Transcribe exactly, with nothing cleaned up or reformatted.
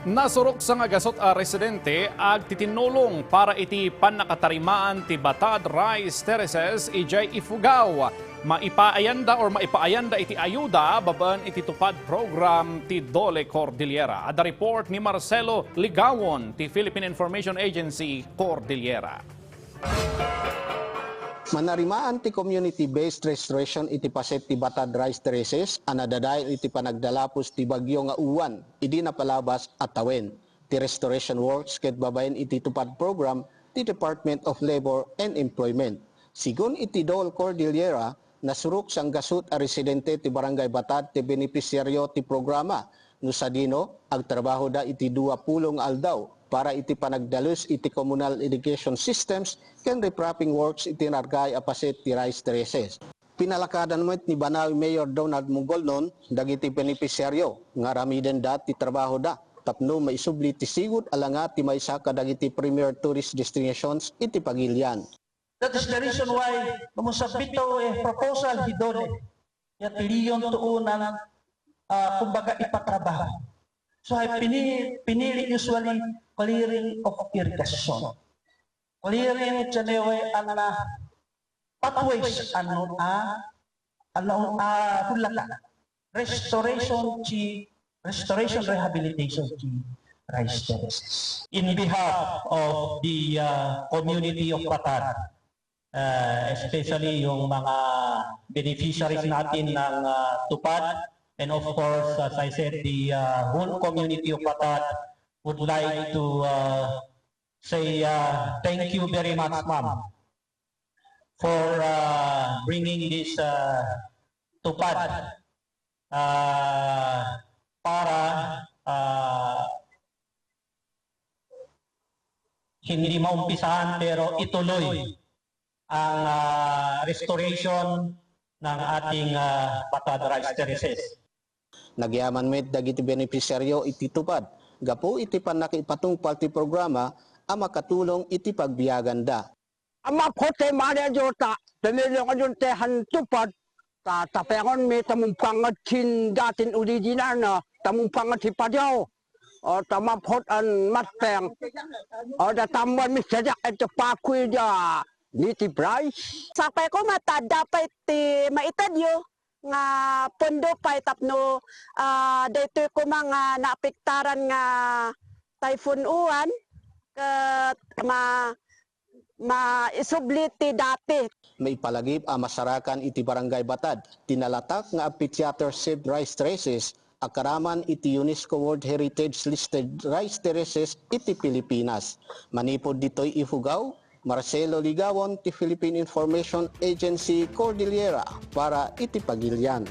Nasurok sa nga gasut a residente agtitinnulong para iti pannakatarimaan ti batad rice terraces idiay Ifugao. Maipaayanda or maipaayanda iti ayuda babaen iti TUPAD program ti DOLE Cordillera. Adda report ni Marcelo Ligawon ti Philippine Information Agency Cordillera. Manarimaan ti community-based restoration iti paset ti batad rice terraces a nadadael iti panagdalapos ti bagyo nga uwan idi napalabas a tawen. Ti restoration works ket babaen iti TUPAD program ti Department of Labor and Employment. Sigun iti DOLE Cordillera, nasurok sanggasut a residente ti Barangay Batad ti benepisiario ti programa. No sadino, agtrabahoda iti dua pulo nga aldaw para iti panagdalus iti communal irrigation systems ken repropping works iti nargaay a paset ti rice terraces. Pinalakadan met ni Banawi Mayor Donald Mongolnon dagiti benepisiario nga aramidenda ti trabahoda tapno maisubli ti sigud a langa ti maysa kadagiti premier tourist destinations iti Pagilian. That is the reason why no mo submit a proposal hi DOLE, ya ti Leon tuunan, ah, kumbaga, ipatrabaho. So, I pini-, pinili usually clearing of irrigation. Clearing, it's anyway, an, ah, pathways, ano, ah, ano, ah, hulata. Restoration ti, restoration rehabilitation ti rice terraces. In behalf of the, uh, community of Batad, uh, especially yung mga beneficiaries natin ng, uh, TUPAD, and of course, as I said, the, uh, whole community of Batad would like to, uh, say, uh, thank you very much, ma'am, for, uh, bringing this, uh, TUPAD, uh, para, uh, hindi maumpisahan pero ituloy ang, uh, restoration ng ating, uh, Batad Rice Terraces. Nagyaman met dagiti benepisyaryo iti TUPAD gapu iti pannakaipatungpal ti programa a makatulong iti pagbiaganda. Amapot ti manager ta, tumulong ayon ti han TUPAD, ta tapengon mi ta mumpanget sin datin original na, ta mumpanget ti padiaw. O, ta mapot an matpeng. O, da tamban mi sadak iti pakuy da native rice. Sapay ko mata, dapat ti maitadyo nga pondo pay tapno, ah, daytoy koma nga naapektaran nga Typhoon Uwan ket ma-, maisubli ti dati. Maipalagip a masarakan iti Barangay Batad ti nalatak nga amphitheater-shaped rice terraces a karaman iti UNESCO World Heritage listed rice terraces iti Pilipinas. Manipud ditoy Ifugao, Marcelo Ligawon ti Philippine Information Agency Cordillera para iti Pagilian.